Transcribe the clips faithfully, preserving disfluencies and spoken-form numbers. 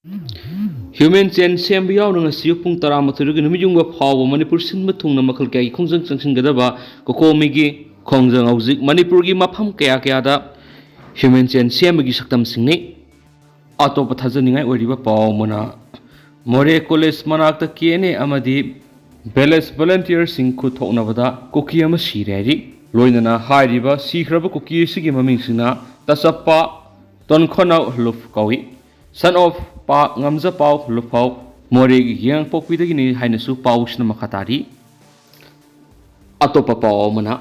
Human chain ꯁꯦꯝꯕ ꯌꯥꯎꯅ ꯉꯁꯤ ꯄꯨꯡ ꯇꯔꯥꯃꯥꯊꯣꯏꯗꯒꯤ ꯅꯨꯃꯤꯠ ꯌꯨꯡꯕ ꯐꯥꯎꯕ ꯃꯅꯤꯄꯨꯔ ꯁꯤꯟꯕ ꯊꯨꯡꯅ ꯃꯈꯜ ꯀꯌꯥꯒꯤ ꯈꯣꯡꯖꯪ ꯆꯪꯁꯤꯟꯒꯗꯕ ꯀꯣꯀꯣꯃꯤꯒꯤ ꯈꯣꯡꯖꯪ ꯍꯧꯖꯤꯛ ꯃꯅꯤꯄꯨꯔꯒꯤ ꯃꯐꯝ ꯀꯌꯥ ꯀꯌꯥꯗ human chain ꯁꯦꯝꯕꯒꯤ ꯁꯛꯇꯝꯁꯤꯡꯅꯤ꯫ ꯑꯇꯣꯞꯄ ꯊꯥꯖꯅꯤꯡꯉꯥꯏ ꯑꯣꯏꯔꯤꯕ ꯄꯥꯎ ꯑꯃꯅ, ꯃꯣꯔꯦ ꯀꯣꯂꯦꯖ ꯃꯅꯥꯛꯇ ꯀꯦ ꯑꯦꯟ ꯑꯦ ꯑꯃꯗꯤ ꯚꯤꯂꯦꯖ ꯚꯣꯂꯨꯟꯇꯤꯌꯔꯁꯤꯡ ꯈꯨꯠ ꯊꯣꯛꯅꯕꯗ ꯀꯨꯀꯤ ꯑꯃ ꯁꯤꯔꯦ ꯍꯥꯏꯔꯤ꯫ ꯂꯣꯏꯅꯅ ꯍꯥꯏꯔꯤꯕ ꯁꯤꯈ꯭ꯔꯕ ꯀꯨꯀꯤ ꯑꯁꯤꯒꯤ ꯃꯃꯤꯡꯁꯤꯡꯅ ꯇꯆꯞꯄ ꯇꯣꯟꯈꯣꯅꯥꯎ ꯂꯨꯞ ꯀꯧꯏ꯫ Son of ꯄꯥ ꯉꯝꯖꯄꯥꯎ ꯂꯨꯐꯥꯎ, ꯃꯣꯔꯦꯒꯤ ꯌꯦꯡꯉꯥꯡꯄꯣꯛꯄꯤꯗꯒꯤꯅꯤ ꯍꯥꯏꯅꯁꯨ ꯄꯥꯎꯁꯤꯅ ꯃꯈꯥ ꯇꯥꯔꯤ꯫ ꯑꯇꯣꯞꯄ ꯄꯥꯎ ꯑꯃꯅ,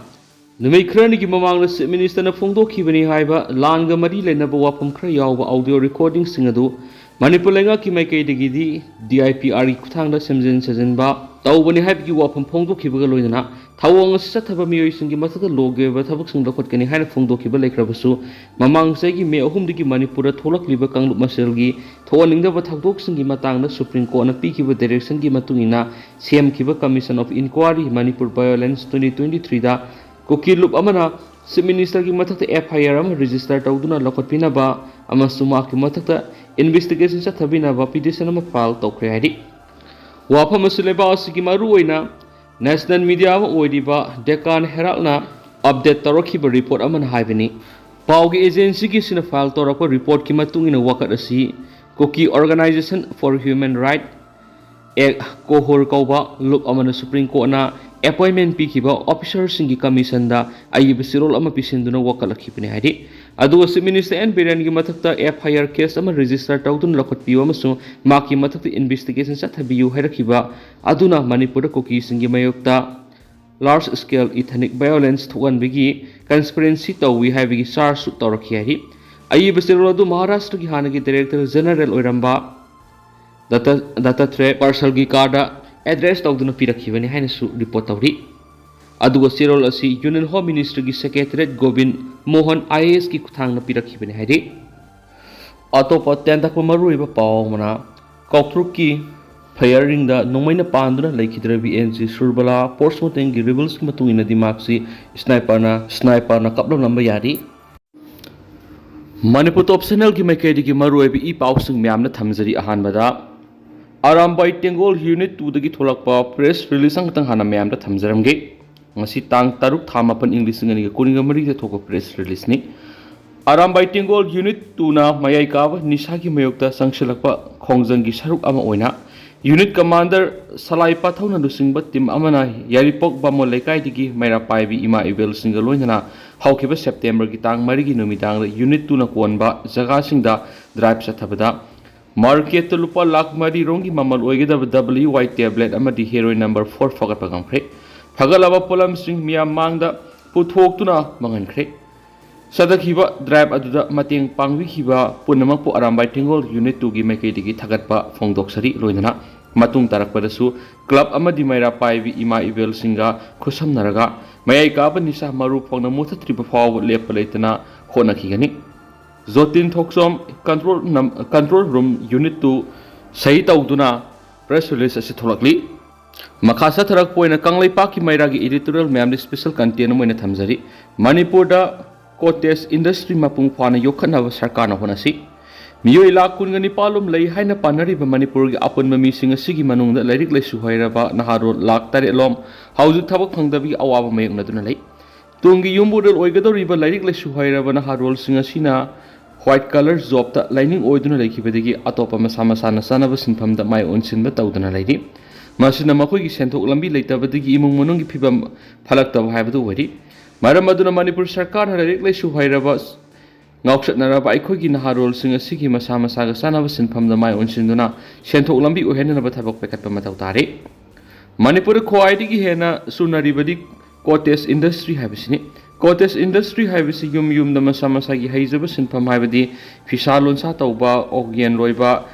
ꯅꯨꯃꯤꯠ ꯈꯔꯅꯤꯒꯤ ꯃꯃꯥꯡꯗ ꯆꯤꯐ ꯃꯤꯅꯤꯁꯇꯔꯅ ꯐꯣꯡꯗꯣꯛꯈꯤꯕꯅꯤ ꯍꯥꯏꯕ ꯂꯥꯟꯒ ꯃꯔꯤ ꯂꯩꯅꯕ ꯋꯥꯐꯝ ꯈꯔ ꯌꯥꯎꯕ ꯑꯣꯗꯤꯑꯣ ꯔꯦꯀꯣꯔꯗꯤꯡꯁꯤꯡ ꯑꯗꯨ ꯃꯅꯤꯄꯨꯔ ꯂꯩꯉꯥꯛꯀꯤ ꯃꯥꯏꯀꯩꯗꯒꯤꯗꯤ ꯗꯤ ꯑꯥꯏ ꯄꯤ ꯑꯥꯔꯒꯤ ꯈꯨꯠꯊꯥꯡꯗ ꯁꯦꯝꯖꯤꯟ ꯁꯥꯖꯤꯟꯕ ꯇꯧꯕꯅꯤ ꯍꯥꯏꯕꯒꯤ ꯋꯥꯐꯝ ꯐꯣꯡꯗꯣꯛꯈꯤꯕꯒ ꯂꯣꯏꯅꯅ ꯊꯧꯑꯣꯡ ꯑꯁꯤ ꯆꯠꯊꯕ ꯃꯤꯑꯣꯏꯁꯤꯡꯒꯤ ꯃꯊꯛꯇ ꯂꯣꯒꯤ ꯑꯣꯏꯕ ꯊꯕꯛꯁꯤꯡ ꯂꯧꯈꯠꯀꯅꯤ ꯍꯥꯏꯅ ꯐꯣꯡꯗꯣꯛꯈꯤꯕ ꯂꯩꯈ꯭ꯔꯕꯁꯨ, ꯃꯃꯥꯡ ꯆꯍꯤꯒꯤ ꯃꯦ ꯑꯍꯨꯝꯗꯒꯤ ꯃꯅꯤꯄꯨꯔꯗ ꯊꯣꯛꯂꯛꯂꯤꯕ ꯀꯥꯡꯂꯨꯞ ꯃꯁꯦꯜꯒꯤ ꯊꯣꯛꯍꯟꯅꯤꯡꯗꯕ ꯊꯧꯗꯣꯛꯁꯤꯡꯒꯤ ꯃꯇꯥꯡꯗ ꯁꯨꯄ꯭ꯔꯤꯝ ꯀꯣꯔꯠꯅ ꯄꯤꯈꯤꯕ ꯗꯥꯏꯔꯦꯛꯁꯟꯒꯤ ꯃꯇꯨꯡ ꯏꯟꯅ ꯁꯦꯝꯈꯤꯕ Commission of Inquiry Manipur Violence twenty twenty-three ꯗ ꯀꯨꯀꯤ ꯂꯨꯞ ꯑꯃꯅ ꯆꯤꯐ ꯃꯤꯅꯤꯁꯇꯔꯒꯤ ꯃꯊꯛꯇ ꯑꯦꯐ ꯑꯥꯏ ꯑꯥꯔ ꯑꯃ ꯔꯦꯖꯤꯁꯇꯔ ꯇꯧꯗꯨꯅ ꯂꯧꯈꯠꯄꯤꯅꯕ ꯑꯃꯁꯨꯡ ꯃꯍꯥꯛꯀꯤ ꯃꯊꯛꯇ ꯏꯟꯚꯦꯁꯇꯤꯒꯦꯁꯟ ꯆꯠꯊꯕꯤꯅꯕ ꯄꯤꯇꯤꯁꯟ ꯑꯃ ꯐꯥꯏꯜ ꯇꯧꯈ꯭ꯔꯦ ꯍꯥꯏꯔꯤ꯫ ꯋꯥꯐꯝ ꯑꯁꯤ ꯂꯩꯕꯥꯛ ꯑꯁꯤꯒꯤ ꯃꯔꯨꯑꯣꯏꯅ ꯅꯦꯁꯅꯦꯜ ꯃꯤꯗꯤꯌꯥ ꯑꯃ ꯑꯣꯏꯔꯤꯕ ꯗꯦꯀꯥꯟ ꯍꯦꯔꯥꯜꯗꯅ ꯑꯞꯗꯦꯠ ꯇꯧꯔꯛꯈꯤꯕ ꯔꯤꯄꯣꯔꯠ ꯑꯃꯅ ꯍꯥꯏꯕꯅꯤ꯫ ꯄꯥꯎꯒꯤ ꯑꯦꯖꯦꯟꯁꯤꯒꯤ ꯑꯁꯤꯅ ꯐꯥꯏꯜ ꯇꯧꯔꯛꯄ ꯔꯤꯄꯣꯔꯠꯀꯤ ꯃꯇꯨꯡ ꯏꯟꯅ ꯋꯥꯀꯠ ꯑꯁꯤ ꯀꯨꯀꯤ Organisation for Human Right, ꯑꯦ, ꯀꯣꯍꯣꯔ ꯀꯧꯕ ꯂꯨꯞ ꯑꯃꯅ ꯁꯨꯄ꯭ꯔꯤꯝ ꯀꯣꯔꯠꯅ ꯑꯦꯄꯣꯏꯟꯃꯦꯟ ꯄꯤꯈꯤꯕ ꯑꯣꯐꯤꯁꯔꯁꯤꯡꯒꯤ ꯀꯃꯤꯁꯟꯗ ꯑꯏꯕ ꯆꯦꯔꯣꯜ ꯑꯃ ꯄꯤꯁꯤꯟꯗꯨꯅ ꯋꯥꯀꯠꯂꯛꯈꯤꯕꯅꯤ ꯍꯥꯏꯔꯤ꯫ ꯑꯗꯨꯒ ꯆꯤꯐ ꯃꯤꯅꯤꯁꯇꯔ ꯑꯦꯟ ꯕꯤꯔꯦꯟꯒꯤ ꯃꯊꯛꯇ ꯑꯦꯐ ꯑꯥꯏ ꯑꯥꯔ ꯀꯦꯁ ꯑꯃ ꯔꯦꯖꯤꯁꯇꯔ ꯇꯧꯗꯨꯅ ꯂꯧꯈꯠꯄꯤꯌꯨ ꯑꯃꯁꯨꯡ ꯃꯍꯥꯛꯀꯤ ꯃꯊꯛꯇ ꯏꯟꯚꯦꯁꯇꯤꯒꯦꯁꯟ ꯆꯠꯊꯕꯤꯌꯨ ꯍꯥꯏꯔꯛꯈꯤꯕ ꯑꯗꯨꯅ ꯃꯅꯤꯄꯨꯔꯗ ꯀꯨꯀꯤꯁꯤꯡꯒꯤ ꯃꯥꯌꯣꯛꯇ large scale ethnic violence ꯊꯣꯛꯍꯟꯕꯒꯤ ꯀꯟꯁꯄꯤꯔꯦꯟꯁꯤ ꯇꯧꯏ ꯍꯥꯏꯕꯒꯤ ꯆꯥꯔꯖꯁꯨ ꯇꯧꯔꯛꯈꯤ ꯍꯥꯏꯔꯤ꯫ ꯑꯏꯕ ꯆꯦꯔꯣꯜ ꯑꯗꯨ ꯃꯍꯥꯔꯥꯁꯇ꯭ꯔꯒꯤ ꯍꯥꯟꯅꯒꯤ ꯗꯥꯏꯔꯦꯛꯇꯔ ꯖꯦꯅꯔꯦꯜ ꯑꯣꯏꯔꯝꯕ ꯗꯠꯇ ꯗꯠꯇꯥꯇ꯭ꯔꯦ ꯄꯥꯔꯁꯜꯒꯤ ꯀꯥꯔꯗ ꯑꯦꯗ꯭ꯔꯦꯁ ꯇꯧꯗꯨꯅ ꯄꯤꯔꯛꯈꯤꯕꯅꯤ ꯍꯥꯏꯅꯁꯨ ꯔꯤꯄꯣꯔꯠ ꯇꯧꯔꯤ꯫ ꯑꯗꯨꯒ ꯆꯦꯔꯣꯜ ꯑꯁꯤ ꯌꯨꯅꯤꯌꯟ ꯍꯣꯝ ꯃꯤꯅꯤꯁꯇ꯭ꯔꯤꯒꯤ secretariat Gobin Mohan I A ꯑꯦꯁꯀꯤ ꯈꯨꯠꯊꯥꯡꯗ ꯄꯤꯔꯛꯈꯤꯕꯅꯤ ꯍꯥꯏꯔꯤ꯫ ꯑꯇꯣꯞꯄ ꯇꯦꯟꯇꯛꯄ ꯃꯔꯨꯑꯣꯏꯕ ꯄꯥꯎ ꯑꯃꯅ, ꯀꯥꯎꯇ꯭ꯔꯨꯛꯀꯤ ꯐꯌꯔꯤꯡꯗ ꯅꯣꯡꯃꯩꯅ ꯄꯥꯟꯗꯨꯅ ꯂꯩꯈꯤꯗ꯭ꯔꯕꯤ ꯑꯦꯟ ꯖꯤ ꯁꯨꯔꯕꯂꯥ ꯄꯣꯁꯃꯣꯔꯇꯦꯝꯒꯤ ꯔꯤꯄꯣꯔꯠꯀꯤ ꯃꯇꯨꯡ ꯏꯟꯅꯗꯤ ꯃꯍꯥꯛꯁꯤ ꯁ꯭ꯅꯥꯏꯄꯔꯅ ꯁ꯭ꯅꯥꯏꯄꯔꯅ ꯀꯥꯞꯂꯝꯂꯝꯕ ꯌꯥꯔꯤ꯫ ꯃꯅꯤꯄꯨꯔ ꯇꯣꯞ ꯆꯦꯅꯦꯜꯒꯤ ꯃꯥꯏꯀꯩꯗꯒꯤ ꯃꯔꯨꯑꯣꯏꯕ ꯏ ꯄꯥꯎꯁꯤꯡ ꯃꯌꯥꯝꯅ ꯊꯝꯖꯔꯤ꯫ ꯑꯍꯥꯟꯕꯗ ꯑꯔꯥꯝꯕꯥꯏ ꯇꯦꯡꯒꯣꯜ ꯌꯨꯅꯤꯠ ꯇꯨꯗꯒꯤ ꯊꯣꯛꯂꯛꯄ ꯄ꯭ꯔꯦꯁ ꯔꯤꯂꯤꯁ ꯑꯃꯈꯛꯇꯪ ꯍꯥꯟꯅ ꯃꯌꯥꯝꯗ ꯊꯝꯖꯔꯝꯒꯦ꯫ ꯉꯁꯤ ꯇꯥꯡ ꯇꯔꯨꯛ ꯊꯥ ꯃꯥꯄꯟ ꯏꯪ ꯂꯤꯁꯤꯡ ꯑꯅꯤꯒ ꯀꯨꯟꯒ ꯃꯔꯤꯗ ꯊꯣꯛꯄ ꯄ꯭ꯔꯦꯁ ꯔꯤꯂꯤꯁꯅꯤ꯫ ꯑꯔꯥꯝꯕꯥꯏ ꯇꯦꯡꯒꯣꯜ ꯌꯨꯅꯤꯠ ꯇꯨꯅ ꯃꯌꯥꯏ ꯀꯥꯕ ꯅꯤꯁꯥꯒꯤ ꯃꯥꯌꯣꯛꯇ ꯆꯪꯁꯤꯜꯂꯛꯄ ꯈꯣꯡꯖꯪꯒꯤ ꯁꯔꯨꯛ ꯑꯃ ꯑꯣꯏꯅ ꯌꯨꯅꯤꯠ ꯀꯃꯥꯟꯗꯔ ꯁꯂꯥꯏ ꯄꯥꯊꯧꯅ ꯂꯨꯆꯤꯡꯕ ꯇꯤꯝ ꯑꯃꯅ ꯌꯥꯏꯔꯤꯄꯣꯛ ꯕꯥꯃꯣꯟ ꯂꯩꯀꯥꯏꯗꯒꯤ ꯃꯩꯔꯥ ꯄꯥꯏꯕꯤ ꯏꯃꯥ ꯏꯕꯦꯜꯁꯤꯡꯒ ꯂꯣꯏꯅꯅ ꯍꯧꯈꯤꯕ ꯁꯦꯞꯇꯦꯝꯕꯔꯒꯤ ꯇꯥꯡ ꯃꯔꯤꯒꯤ ꯅꯨꯃꯤꯗꯥꯡꯗ ꯌꯨꯅꯤꯠ ꯇꯨꯅ ꯀꯣꯟꯕ ꯖꯒꯥꯁꯤꯡꯗ ꯗ꯭ꯔꯥꯏꯚ ꯆꯠꯊꯕꯗ ꯃꯥꯔꯀꯦꯠꯇ ꯂꯨꯄꯥ ꯂꯥꯈ ꯃꯔꯤ ꯔꯣꯝꯒꯤ ꯃꯃꯜ ꯑꯣꯏꯒꯗꯕ ꯗꯕꯜꯌꯨ ꯋꯥꯏ ꯇꯦꯕ꯭ꯂꯦꯠ ꯑꯃꯗꯤ ꯍꯦꯔꯣꯏꯟ ꯅꯝꯕꯔ ꯐꯣꯔ ꯐꯥꯒꯠꯄ ꯉꯝꯈ꯭ꯔꯦ꯫ ꯐꯒꯠꯂꯕ ꯄꯣꯠꯂꯝꯁꯤꯡ ꯃꯤꯌꯥꯝ ꯃꯥꯡꯗ ꯄꯨꯊꯣꯛꯇꯨꯅ ꯃꯥꯡꯍꯟꯈ꯭ꯔꯦ꯫ ꯆꯠꯊꯈꯤꯕ ꯗ꯭ꯔꯥꯏꯚ ꯑꯗꯨꯗ ꯃꯇꯦꯡ ꯄꯥꯡꯕꯤꯈꯤꯕ ꯄꯨꯝꯅꯃꯛꯄꯨ ꯑꯔꯥꯝꯕꯥꯏ ꯇꯦꯡꯒꯣꯜ ꯌꯨꯅꯤꯠ ꯇꯨꯒꯤ ꯃꯥꯏꯀꯩꯗꯒꯤ ꯊꯥꯒꯠꯄ ꯐꯣꯡꯗꯣꯛꯆꯔꯤ꯫ ꯂꯣꯏꯅꯅ ꯃꯇꯨꯡ ꯇꯥꯔꯛꯄꯗꯁꯨ ꯀ꯭ꯂꯕ ꯑꯃꯗꯤ ꯃꯩꯔꯥ ꯄꯥꯏꯕꯤ ꯏꯃꯥ ꯏꯕꯦꯜꯁꯤꯡꯒ ꯈꯨꯠꯁꯝꯅꯔꯒ ꯃꯌꯥꯏ ꯀꯥꯕ ꯅꯤꯁꯥ ꯃꯔꯨ ꯐꯪꯅ ꯃꯨꯊꯠꯇ꯭ꯔꯤꯕ ꯐꯥꯎꯕ ꯂꯦꯞꯄ ꯂꯩꯇꯅ ꯍꯣꯠꯅꯈꯤꯒꯅꯤ꯫ ꯖꯣꯇꯤꯟ ꯊꯣꯛꯆꯣꯝ, ꯀꯟꯇ꯭ꯔꯣꯜ ꯅꯝ-, ꯀꯟꯇ꯭ꯔꯣꯜ ꯔꯨꯝ ꯌꯨꯅꯤꯠ ꯇꯨ ꯁꯍꯤ ꯇꯧꯗꯨꯅ ꯄ꯭ꯔꯦꯁ ꯔꯤꯂꯤꯁ ꯑꯁꯤ ꯊꯣꯛꯂꯛꯂꯤ꯫ ꯃꯈꯥ ꯆꯠꯊꯔꯛꯄ ꯑꯣꯏꯅ ꯀꯪꯂꯩꯄꯥꯛꯀꯤ ꯃꯩꯔꯥꯒꯤ ꯏꯗꯤꯇꯣꯔꯤꯌꯦꯜ ꯃꯌꯥꯝꯗ ꯁ꯭ꯄꯦꯁꯦꯜ ꯀꯟꯇꯦꯟ ꯑꯃ ꯑꯣꯏꯅ ꯊꯝꯖꯔꯤ꯫ ꯃꯅꯤꯄꯨꯔꯗ ꯀꯣꯇꯦꯖ ꯏꯟꯗꯁꯇ꯭ꯔꯤ ꯃꯄꯨꯡ ꯐꯥꯅ ꯌꯣꯛꯈꯠꯅꯕ ꯁꯔꯀꯥꯔꯅ ꯍꯣꯠꯅꯁꯤ꯫ ꯃꯤꯑꯣꯏ ꯂꯥꯈ ꯀꯨꯟꯒ ꯅꯤꯄꯥꯜ ꯂꯣꯝ ꯂꯩ ꯍꯥꯏꯅ ꯄꯥꯅꯔꯤꯕ ꯃꯅꯤꯄꯨꯔꯒꯤ ꯑꯄꯨꯟꯕ ꯃꯤꯁꯤꯡ ꯑꯁꯤꯒꯤ ꯃꯅꯨꯡꯗ ꯂꯥꯏꯔꯤꯛ ꯂꯥꯏꯁꯨ ꯍꯩꯔꯕ ꯅꯍꯥꯔꯣꯜ ꯂꯥꯈ ꯇꯔꯦꯠ ꯂꯣꯝ ꯍꯧꯖꯤꯛ ꯊꯕꯛ ꯐꯪꯗꯕꯒꯤ ꯑꯋꯥꯕ ꯃꯥꯌꯣꯛꯅꯗꯨꯅ ꯂꯩ꯫ ꯇꯨꯡꯒꯤ ꯌꯨꯝꯕꯨꯔꯦꯜ ꯑꯣꯏꯒꯗꯧꯔꯤꯕ ꯂꯥꯏꯔꯤꯛ ꯂꯥꯏꯁꯨ ꯍꯩꯔꯕ ꯅꯍꯥꯔꯣꯜꯁꯤꯡ ꯑꯁꯤꯅ ꯋꯥꯏꯠ ꯀꯂꯔ ꯖꯣꯕꯇ ꯂꯥꯏꯅꯤꯡ ꯑꯣꯏꯗꯨꯅ ꯂꯩꯈꯤꯕꯗꯒꯤ ꯑꯇꯣꯞꯄ ꯃꯁꯥ ꯃꯁꯥꯅ ꯆꯥꯅꯕ ꯁꯤꯟꯐꯝꯗ ꯃꯥꯏ ꯑꯣꯟꯁꯤꯟꯕ ꯇꯧꯗꯨꯅ ꯂꯩꯔꯤ꯫ ꯃꯁꯤꯅ ꯃꯈꯣꯏꯒꯤ ꯁꯦꯟꯊꯣꯛ ꯂꯝꯕꯤ ꯂꯩꯇꯕꯗꯒꯤ ꯏꯃꯨꯡ ꯃꯅꯨꯡꯒꯤ ꯐꯤꯕꯝ ꯐꯠꯂꯛꯇꯕ ꯍꯥꯏꯕꯗꯨ ꯑꯣꯏꯔꯤ꯫ ꯃꯔꯝ ꯑꯗꯨꯅ ꯃꯅꯤꯄꯨꯔ ꯁꯔꯀꯥꯔꯅ ꯂꯥꯏꯔꯤꯛ ꯂꯥꯏꯁꯨ ꯍꯩꯔꯕ ꯉꯥꯎꯆꯠꯅꯔꯕ ꯑꯩꯈꯣꯏꯒꯤ ꯅꯍꯥꯔꯣꯜꯁꯤꯡ ꯑꯁꯤꯒꯤ ꯃꯁꯥ ꯃꯁꯥꯒ ꯆꯥꯅꯕ ꯁꯤꯟꯐꯝꯗ ꯃꯥꯏ ꯑꯣꯟꯁꯤꯟꯗꯨꯅ ꯁꯦꯟꯊꯣꯛ ꯂꯝꯕꯤ ꯑꯣꯏꯍꯟꯅꯅꯕ ꯊꯕꯛ ꯄꯥꯏꯈꯠꯄ ꯃꯊꯧ ꯇꯥꯔꯤ꯫ ꯃꯅꯤꯄꯨꯔꯗ ꯈ꯭ꯋꯥꯏꯗꯒꯤ ꯍꯦꯟꯅ ꯆꯨꯅꯔꯤꯕꯗꯤ ꯀꯣꯇꯦꯖ ꯏꯟꯗꯁꯇ꯭ꯔꯤ ꯍꯥꯏꯕꯁꯤꯅꯤ꯫ ꯀꯣꯇꯦꯖ ꯏꯟꯗꯁꯇ꯭ꯔꯤ ꯍꯥꯏꯕꯁꯤ ꯌꯨꯝ ꯌꯨꯝꯗ ꯃꯁꯥ ꯃꯁꯥꯒꯤ ꯍꯩꯖꯕ ꯁꯤꯟꯐꯝ ꯍꯥꯏꯕꯗꯤ ꯐꯤꯁꯥ ꯂꯣꯟꯁꯥ ꯇꯧꯕ, ꯑꯣꯛ ꯌꯦꯟ ꯂꯣꯏꯕ,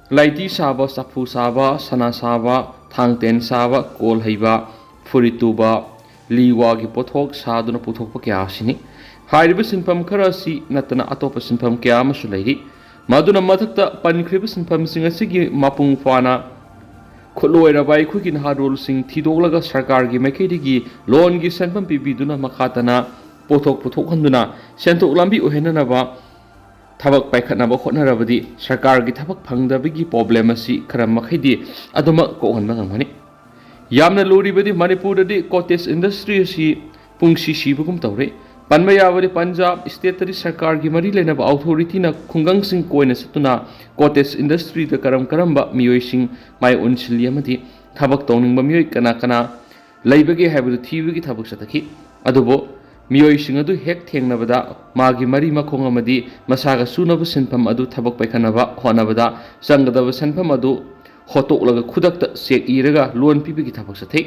ꯂꯥꯏꯇꯤ ꯁꯥꯕ, ꯆꯐꯨ ꯁꯥꯕ, ꯁꯅꯥ ꯁꯥꯕ, ꯊꯥꯡ ꯇꯦꯟ ꯁꯥꯕ, ꯀꯣꯜ ꯍꯩꯕ, ꯐꯨꯔꯤꯠ ꯇꯨꯕ, ꯂꯤ ꯋꯥꯒꯤ ꯄꯣꯠꯊꯣꯛ ꯁꯥꯗꯨꯅ ꯄꯨꯊꯣꯛꯄ ꯀꯌꯥ ꯑꯁꯤꯅꯤ꯫ ꯍꯥꯏꯔꯤꯕ ꯁꯤꯟꯐꯝ ꯈꯔ ꯑꯁꯤ ꯅꯠꯇꯅ ꯑꯇꯣꯞꯄ ꯁꯤꯟꯐꯝ ꯀꯌꯥ ꯑꯃꯁꯨ ꯂꯩꯔꯤ꯫ ꯃꯗꯨꯅ ꯃꯊꯛꯇ ꯄꯟꯈ꯭ꯔꯤꯕ ꯁꯤꯟꯐꯝꯁꯤꯡ ꯑꯁꯤꯒꯤ ꯃꯄꯨꯡ ꯐꯥꯅ ꯈꯨꯠꯂꯣꯏꯔꯕ ꯑꯩꯈꯣꯏꯒꯤ ꯅꯍꯥꯔꯣꯜꯁꯤꯡ ꯊꯤꯗꯣꯛꯂꯒ ꯁꯔꯀꯥꯔꯒꯤ ꯃꯥꯏꯀꯩꯗꯒꯤ ꯂꯣꯟꯒꯤ ꯁꯦꯟꯐꯝ ꯄꯤꯕꯤꯗꯨꯅ ꯃꯈꯥ ꯇꯥꯅ ꯄꯣꯠꯊꯣꯛ ꯄꯨꯊꯣꯛꯍꯟꯗꯨꯅ ꯁꯦꯟꯊꯣꯛ ꯂꯝꯕꯤ ꯑꯣꯏꯍꯟꯅꯅꯕ ꯊꯕꯛ ꯄꯥꯏꯈꯠꯅꯕ ꯍꯣꯠꯅꯔꯕꯗꯤ ꯁꯔꯀꯥꯔꯒꯤ ꯊꯕꯛ ꯐꯪꯗꯕꯒꯤ problem ꯑꯁꯤ ꯈꯔ ꯃꯈꯩꯗꯤ ꯑꯗꯨꯃꯛ ꯀꯣꯛꯍꯟꯕ ꯉꯝꯒꯅꯤ꯫ ꯌꯥꯝꯅ ꯂꯨꯔꯤꯕꯗꯤ ꯃꯅꯤꯄꯨꯔꯗꯗꯤ cottage industry ꯑꯁꯤ ꯄꯨꯡꯁꯤ ꯁꯤꯕꯒꯨꯝ ꯇꯧꯔꯦ꯫ ꯄꯟꯕ ꯌꯥꯕꯗꯤ ꯄꯟꯖꯥꯕ stateꯇꯗꯤ ꯁꯔꯀꯥꯔꯒꯤ ꯃꯔꯤ ꯂꯩꯅꯕ authorityꯅ ꯈꯨꯡꯒꯪꯁꯤꯡ ꯀꯣꯏꯅ ꯆꯠꯇꯨꯅ cottage industryꯗ ꯀꯔꯝ ꯀꯔꯝꯕ ꯃꯤꯑꯣꯏꯁꯤꯡ ꯃꯥꯏ ꯑꯣꯟꯁꯤꯜꯂꯤ ꯑꯃꯗꯤ ꯊꯕꯛ ꯇꯧꯅꯤꯡꯕ ꯃꯤꯑꯣꯏ ꯀꯅꯥ ꯀꯅꯥ ꯂꯩꯕꯒꯦ ꯍꯥꯏꯕꯗꯨ ꯊꯤꯕꯒꯤ ꯊꯕꯛ ꯆꯠꯊꯈꯤ꯫ ꯑꯗꯨꯕꯨ ꯃꯤꯑꯣꯏꯁꯤꯡ ꯑꯗꯨ ꯍꯦꯛ ꯊꯦꯡꯅꯕꯗ ꯃꯥꯒꯤ ꯃꯔꯤ ꯃꯈꯣꯡ ꯑꯃꯗꯤ ꯃꯁꯥꯒ ꯆꯨꯅꯕ ꯁꯤꯟꯐꯝ ꯑꯗꯨ ꯊꯕꯛ ꯄꯥꯏꯈꯠꯅꯕ ꯍꯣꯠꯅꯕꯗ ꯆꯪꯒꯗꯕ ꯁꯦꯟꯐꯝ ꯑꯗꯨ ꯍꯣꯠꯇꯣꯛꯂꯒ ꯈꯨꯗꯛꯇ cheque ꯏꯔꯒ loan ꯄꯤꯕꯒꯤ ꯊꯕꯛ ꯆꯠꯊꯩ꯫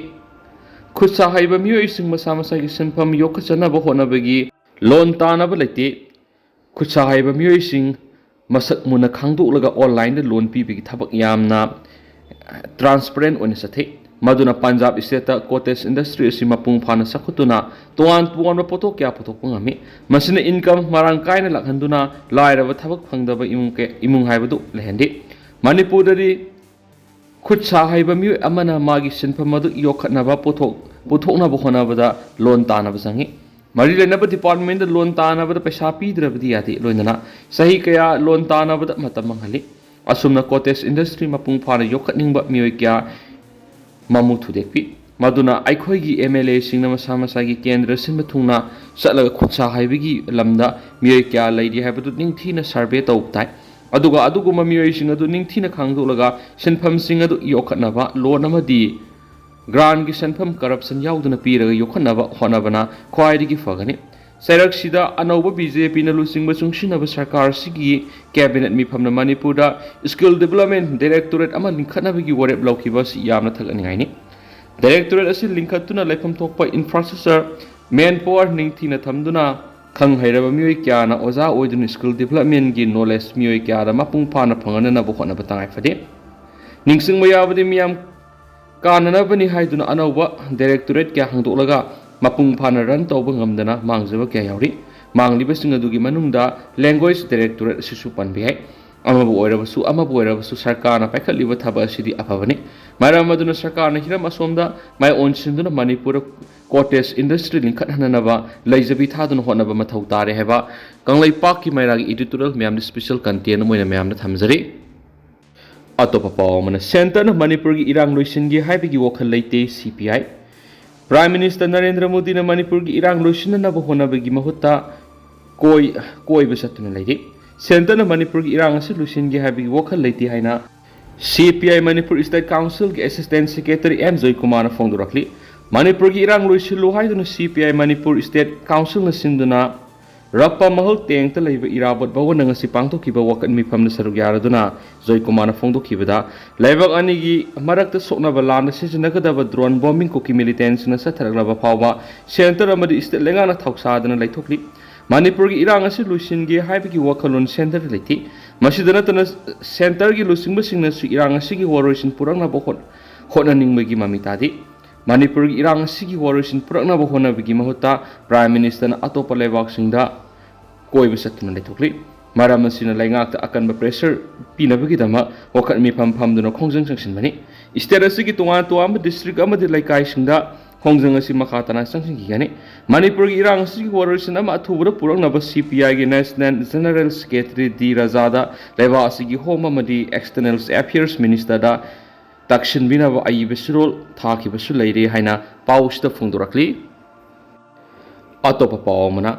ꯈꯨꯠ ꯁꯥ ꯍꯩꯕ ꯃꯤꯑꯣꯏꯁꯤꯡ ꯃꯁꯥ ꯃꯁꯥꯒꯤ ꯁꯤꯟꯐꯝ ꯌꯣꯛꯈꯠꯆꯅꯕ ꯍꯣꯠꯅꯕꯒꯤ loan ꯇꯥꯅꯕ ꯂꯩꯇꯦ꯫ ꯈꯨꯠ ꯁꯥ ꯍꯩꯕ ꯃꯤꯑꯣꯏꯁꯤꯡ ꯃꯁꯛ ꯃꯨꯟꯅ ꯈꯪꯗꯣꯛꯂꯒ onlineꯗ loan ꯄꯤꯕꯒꯤ ꯊꯕꯛ ꯌꯥꯝꯅ transparent ꯑꯣꯏꯅ ꯆꯠꯊꯩ꯫ ꯃꯗꯨꯅ ꯄꯟꯖꯥꯕ stateꯇ cottage industry ꯑꯁꯤ ꯃꯄꯨꯡ ꯐꯥꯅ ꯆꯥꯎꯈꯠꯇꯨꯅ ꯇꯣꯉꯥꯟ ꯇꯣꯉꯥꯟꯕ ꯄꯣꯠꯊꯣꯛ ꯀꯌꯥ ꯄꯨꯊꯣꯛꯄ ꯉꯝꯃꯤ꯫ ꯃꯁꯤꯅ income ꯃꯔꯥꯡ ꯀꯥꯏꯅ ꯂꯥꯛꯍꯟꯗꯨꯅ ꯂꯥꯏꯔꯕ ꯊꯕꯛ ꯐꯪꯗꯕ ꯏꯃꯨꯡ ꯀꯌꯥ, ꯏꯃꯨꯡ ꯍꯥꯏꯕꯗꯨ ꯂꯩꯍꯟꯗꯦ꯫ ꯃꯅꯤꯄꯨꯔꯗꯗꯤ ꯈꯨꯠ ꯁꯥ ꯍꯩꯕ ꯃꯤꯑꯣꯏ ꯑꯃꯅ ꯃꯥꯒꯤ ꯁꯤꯟꯐꯝ ꯑꯗꯨ ꯌꯣꯛꯈꯠꯅꯕ ꯄꯨꯊꯣꯛ-, ꯄꯨꯊꯣꯛꯅꯕ ꯍꯣꯠꯅꯕꯗ loan ꯇꯥꯅꯕ ꯆꯪꯏ꯫ ꯃꯔꯤ ꯂꯩꯅꯕ departmentꯗ loan ꯇꯥꯅꯕꯗ ꯄꯩꯁꯥ ꯄꯤꯗ꯭ꯔꯕꯗꯤ ꯌꯥꯗꯦ꯫ ꯂꯣꯏꯅꯅ ꯆꯍꯤ ꯀꯌꯥ loan ꯇꯥꯅꯕꯗ ꯃꯇꯝ ꯃꯥꯡꯍꯜꯂꯤ꯫ ꯑꯁꯨꯝꯅ cottage industry ꯃꯄꯨꯡ ꯐꯥꯅ ꯌꯣꯛꯈꯠꯅꯤꯡꯕ ꯃꯤꯑꯣꯏ ꯀꯌꯥ ꯃꯃꯨ ꯊꯨꯗꯦꯛꯄꯤ꯫ ꯃꯗꯨꯅ ꯑꯩꯈꯣꯏꯒꯤ MLAꯁꯤꯡꯅ ꯃꯁꯥ ꯃꯁꯥꯒꯤ ꯀꯦꯟꯗ꯭ꯔ ꯁꯤꯟꯕ ꯊꯨꯡꯅ ꯆꯠꯂꯒ ꯈꯨꯠ ꯁꯥ ꯍꯩꯕꯒꯤ ꯂꯝꯗ ꯃꯤꯑꯣꯏ ꯀꯌꯥ ꯂꯩꯔꯤ ꯍꯥꯏꯕꯗꯨ ꯅꯤꯡꯊꯤꯅ survey ꯇꯧꯕ ꯇꯥꯏ꯫ ꯑꯗꯨꯒ ꯑꯗꯨꯒꯨꯝꯕ ꯃꯤꯑꯣꯏꯁꯤꯡ ꯑꯗꯨ ꯅꯤꯡꯊꯤꯅ ꯈꯪꯗꯣꯛꯂꯒ ꯁꯤꯟꯐꯝꯁꯤꯡ ꯑꯗꯨ ꯌꯣꯛꯈꯠꯅꯕ loan ꯑꯃꯗꯤ grantꯀꯤ ꯁꯦꯟꯐꯝ corruption ꯌꯥꯎꯗꯅ ꯄꯤꯔꯒ ꯌꯣꯛꯈꯠꯅꯕ ꯍꯣꯠꯅꯕꯅ ꯈ꯭ꯋꯥꯏꯗꯒꯤ ꯐꯒꯅꯤ꯫ ꯆꯩꯔꯛꯁꯤꯗ ꯑꯅꯧꯕ BJPꯅ ꯂꯨꯆꯤꯡꯕ ꯆꯨꯡꯁꯤꯟꯅꯕ ꯁꯔꯀꯥꯔ ꯑꯁꯤꯒꯤ cabinet ꯃꯤꯐꯝꯅ ꯃꯅꯤꯄꯨꯔꯗ Skill Development Directorate ꯑꯃ ꯂꯤꯡꯈꯠꯅꯕꯒꯤ ꯋꯥꯔꯦꯞ ꯂꯧꯈꯤꯕ ꯑꯁꯤ ꯌꯥꯝꯅ ꯊꯥꯒꯠꯅꯤꯡꯉꯥꯏꯅꯤ꯫ Directorate ꯑꯁꯤ ꯂꯤꯡꯈꯠꯇꯨꯅ ꯂꯩꯐꯝ ꯊꯣꯛꯄ infrastructure, manpower ꯅꯤꯡꯊꯤꯅ ꯊꯝꯗꯨꯅ ꯈꯪ ꯍꯩꯔꯕ ꯃꯤꯑꯣꯏ ꯀꯌꯥꯅ ꯑꯣꯖꯥ ꯑꯣꯏꯗꯨꯅ skill developmentꯀꯤ knowledge ꯃꯤꯑꯣꯏ ꯀꯌꯥꯗ ꯃꯄꯨꯡ ꯐꯥꯅ ꯐꯪꯍꯟꯅꯅꯕ ꯍꯣꯠꯅꯕ ꯇꯉꯥꯏ ꯐꯗꯦ꯫ ꯅꯤꯡꯁꯤꯡꯕ ꯌꯥꯕꯗꯤ ꯃꯤꯌꯥꯝ ꯀꯥꯟꯅꯅꯕꯅꯤ ꯍꯥꯏꯗꯨꯅ ꯑꯅꯧꯕ directorate ꯀꯌꯥ ꯍꯥꯡꯗꯣꯛꯂꯒ ꯃꯄꯨꯡ ꯐꯥꯅ run ꯇꯧꯕ ꯉꯝꯗꯅ ꯃꯥꯡꯖꯕ ꯀꯌꯥ ꯌꯥꯎꯔꯤ꯫ ꯃꯥꯡꯂꯤꯕꯁꯤꯡ ꯑꯗꯨꯒꯤ ꯃꯅꯨꯡꯗ language directorate ꯑꯁꯤꯁꯨ ꯄꯟꯕ ꯌꯥꯏ꯫ ꯑꯃꯕꯨ ꯑꯣꯏꯔꯕꯁꯨ, ꯑꯃꯕꯨ ꯑꯣꯏꯔꯕꯁꯨ, ꯁꯔꯀꯥꯔꯅ ꯄꯥꯏꯈꯠꯂꯤꯕ ꯊꯕꯛ ꯑꯁꯤꯗꯤ ꯑꯐꯕꯅꯤ꯫ ꯃꯔꯝ ꯑꯗꯨꯅ ꯁꯔꯀꯥꯔꯅ ꯍꯤꯔꯝ ꯑꯁꯣꯝꯗ ꯃꯥꯏ ꯑꯣꯟꯁꯤꯟꯗꯨꯅ ꯃꯅꯤꯄꯨꯔꯗ cottage industry ꯂꯤꯡꯈꯠꯍꯟꯅꯅꯕ, ꯂꯩꯖꯕꯤ ꯊꯥꯗꯨꯅ ꯍꯣꯠꯅꯕ ꯃꯊꯧ ꯇꯥꯔꯦ ꯍꯥꯏꯕ ꯀꯪꯂꯩꯄꯥꯛꯀꯤ ꯃꯩꯔꯥꯒꯤ editorial ꯃꯌꯥꯝꯗꯤ special content ꯑꯃ ꯑꯣꯏꯅ ꯃꯌꯥꯝꯗ ꯊꯝꯖꯔꯤ꯫ ꯑꯇꯣꯞꯄ ꯄꯥꯎ ꯑꯃꯅ, ꯁꯦꯟꯇꯔꯅ ꯃꯅꯤꯄꯨꯔꯒꯤ ꯏꯔꯥꯡ ꯂꯣꯏꯁꯤꯟꯒꯦ ꯍꯥꯏꯕꯒꯤ ꯋꯥꯈꯜ ꯂꯩꯇꯦ, ꯁꯤ ꯄꯤ ꯑꯥꯏ꯫ Prime Minister ꯅꯔꯦꯟꯗ꯭ꯔ ꯃꯣꯗꯤꯅ ꯃꯅꯤꯄꯨꯔꯒꯤ ꯏꯔꯥꯡ ꯂꯣꯏꯁꯤꯟꯅꯅꯕ ꯍꯣꯠꯅꯕꯒꯤ ꯃꯍꯨꯠꯇ ꯀꯣꯏ-, ꯀꯣꯏꯕ ꯆꯠꯇꯨꯅ ꯂꯩꯔꯤ꯫ ꯁꯦꯟꯇꯔꯅ ꯃꯅꯤꯄꯨꯔꯒꯤ ꯏꯔꯥꯡ ꯑꯁꯤ ꯂꯣꯏꯁꯤꯟꯒꯦ ꯍꯥꯏꯕꯒꯤ ꯋꯥꯈꯜ ꯂꯩꯇꯦ ꯍꯥꯏꯅ C P I Manipur State Councilꯒꯤ Assistant Secretary ꯑꯦꯝ ꯖꯣꯏꯀꯨꯃꯥꯔꯅ ꯐꯣꯡꯗꯣꯔꯛꯂꯤ꯫ ꯃꯅꯤꯄꯨꯔꯒꯤ ꯏꯔꯥꯡ ꯂꯣꯏꯁꯤꯜꯂꯨ ꯍꯥꯏꯗꯨꯅ ꯁꯤ ꯄꯤ ꯑꯥꯏ ꯃꯅꯤꯄꯨꯔ State Councilꯅ ꯁꯤꯟꯗꯨꯅ ꯔꯞꯄ ꯃꯍꯜ ꯇꯦꯡꯇ ꯂꯩꯕ ꯏꯔꯥꯕꯣꯠ ꯚꯋꯟꯗ ꯉꯁꯤ ꯄꯥꯡꯊꯣꯛꯈꯤꯕ ꯋꯥꯀꯠ ꯃꯤꯐꯝꯗ ꯁꯔꯨꯛ ꯌꯥꯔꯗꯨꯅ ꯖꯣꯏꯀꯨꯃꯥꯔꯅ ꯐꯣꯡꯗꯣꯛꯈꯤꯕꯗ, ꯂꯩꯕꯥꯛ ꯑꯅꯤꯒꯤ ꯃꯔꯛꯇ ꯁꯣꯛꯅꯕ ꯂꯥꯟꯗ ꯁꯤꯖꯤꯟꯅꯒꯗꯕ drone bombing ꯀꯨꯀꯤ militantꯁꯤꯡꯅ ꯆꯠꯊꯔꯛꯂꯕ ꯐꯥꯎꯕ ꯁꯦꯟꯇꯔ ꯑꯃꯗꯤ state ꯂꯩꯉꯥꯛꯅ ꯊꯧꯁꯥꯗꯅ ꯂꯩꯊꯣꯛꯂꯤ꯫ ꯃꯅꯤꯄꯨꯔꯒꯤ ꯏꯔꯥꯡ ꯑꯁꯤ ꯂꯣꯏꯁꯤꯟꯒꯦ ꯍꯥꯏꯕꯒꯤ ꯋꯥꯈꯜꯂꯣꯟ ꯁꯦꯟꯇꯔꯗ ꯂꯩꯇꯦ꯫ ꯃꯁꯤꯗ ꯅꯠꯇꯅ, ꯁꯦꯟꯇꯔꯒꯤ ꯂꯨꯆꯤꯡꯕꯁꯤꯡꯅꯁꯨ ꯏꯔꯥꯡ ꯑꯁꯤꯒꯤ ꯋꯥꯔꯣꯏꯁꯤꯟ ꯄꯨꯔꯛꯅꯕ ꯍꯣꯠ-, ꯍꯣꯠꯅꯅꯤꯡꯕꯒꯤ ꯃꯃꯤ ꯇꯥꯗꯦ꯫ ꯃꯅꯤꯄꯨꯔꯒꯤ ꯏꯔꯥꯡ ꯑꯁꯤꯒꯤ ꯋꯥꯔꯣꯏꯁꯤꯟ ꯄꯨꯔꯛꯅꯕ ꯍꯣꯠꯅꯕꯒꯤ ꯃꯍꯨꯠꯇ Prime Ministerꯅ ꯑꯇꯣꯞꯄ ꯂꯩꯕꯥꯛꯁꯤꯡꯗ ꯀꯣꯏꯕ ꯆꯠꯇꯨꯅ ꯂꯩꯊꯣꯛꯂꯤ꯫ ꯃꯔꯝ ꯑꯁꯤꯅ ꯂꯩꯉꯥꯛꯇ ꯑꯀꯟꯕ pressure ꯄꯤꯅꯕꯒꯤꯗꯃꯛ ꯋꯥꯀꯠ ꯃꯤꯐꯝ ꯐꯝꯗꯨꯅ ꯈꯣꯡꯖꯪ ꯆꯪꯁꯤꯟꯕꯅꯤ꯫ State ꯑꯁꯤꯒꯤ ꯇꯣꯉꯥꯟ ꯇꯣꯉꯥꯟꯕ district ꯑꯃꯗꯤ ꯂꯩꯀꯥꯏꯁꯤꯡꯗ ꯈꯣꯡꯖꯪ ꯑꯁꯤ ꯃꯈꯥ ꯇꯥꯅ ꯆꯪꯁꯤꯟꯈꯤꯒꯅꯤ꯫ ꯃꯅꯤꯄꯨꯔꯒꯤ ꯏꯔꯥꯡ ꯑꯁꯤꯒꯤ ꯋꯥꯔꯣꯏꯁꯤꯟ ꯑꯃ ꯑꯊꯨꯕꯗ ꯄꯨꯔꯛꯅꯕ ꯁꯤ ꯄꯤ ꯑꯥꯏꯒꯤ National General Secretary ꯗꯤ ꯔꯥꯖꯥꯗ ꯂꯩꯕꯥꯛ ꯑꯁꯤꯒꯤ Home ꯑꯃꯗꯤ External Affairs Ministerꯗ ꯇꯛꯁꯤꯟꯕꯤꯅꯕ ꯑꯏꯕ ꯆꯦꯔꯣꯜ ꯊꯥꯈꯤꯕꯁꯨ ꯂꯩꯔꯦ ꯍꯥꯏꯅ ꯄꯥꯎꯁꯤꯗ ꯐꯣꯡꯗꯣꯔꯛꯂꯤ꯫ ꯑꯇꯣꯞꯄ ꯄꯥꯎ ꯑꯃꯅ,